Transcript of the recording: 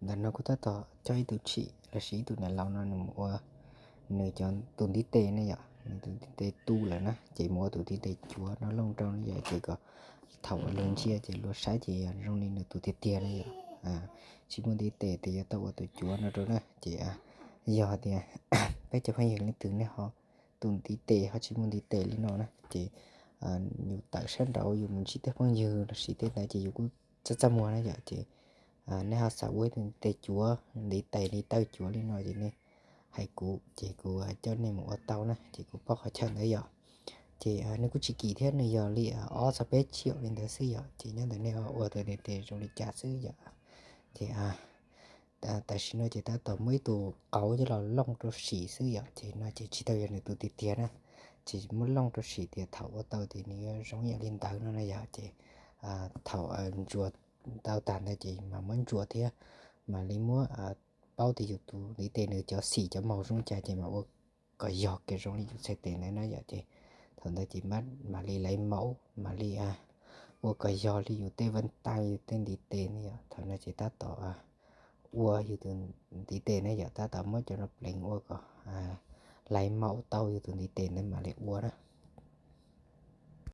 Ntawm no kuv tab tom coj ib tug tshim los sis ib tug niam laus no nws mus ua nws cov tus ntiv tes ne yom, nws tus ntiv tes tu lawm na ces mus ua tus ntiv tes cuav no looj rau ne yom, ces kom thaum luag ntsia ces luag saib ces yog zoo li nws tus tiag tiag na yom. Tsis muaj ntiv tes ces yuav tau ua tus cuav no rau na ces yog tias peb cov phooj ywg leej twg nej ho tus ntiv tes ho tsis muaj ntiv tes li no na ces yus tawm sab nraud yus mus ntsib tej phooj ywg los sis tej ntawd ces yus kuj txaj txaj muag na yom ces nej ho xav ua ib tug ntiv tes cuav, ntiv tes ntiv taw cuav li no ces nej hais kuv ces kuv coj nej mus ua tau na ces kuv paub qhov chaw ntawd yom. Ces nws kuj tsis kim thiab, nws yog li ob txog peb tsiaum li ntawd xwb yom, ces nyob ntawm nej ho ua tus ntiv tes zoo li cas xwb yom. Ces tam sim no ces tab tom muab ib tug qauv coj los looj rau sim xwb yom, ces no ces tsis tau yog nws tus tiag tiag na, ces muab looj rau sim tias thaum ua tau ces nws yuav zoo yam li ntawd no na yom. Ces thaum ntsuas tau tag ntawd ces mas muab ntsuas thiab mam li muab paub tias yus tus ntiv tes nws cov xim cov maus zoo cas ces mam ua kom yog kiag zoo li yus txhais tes ntawd na yom. Ces thaum ntawd ces mam li laiv maum, mam li ua kom yog li yus tej vaj tais yus tej ntiv tes ne yom. Thaum no ces tab tom ua yus tus ntiv tes ne yom, tab tom muab cov no pleev ua kom laiv maum tau yus tus ntiv tes ntawd mam li ua na.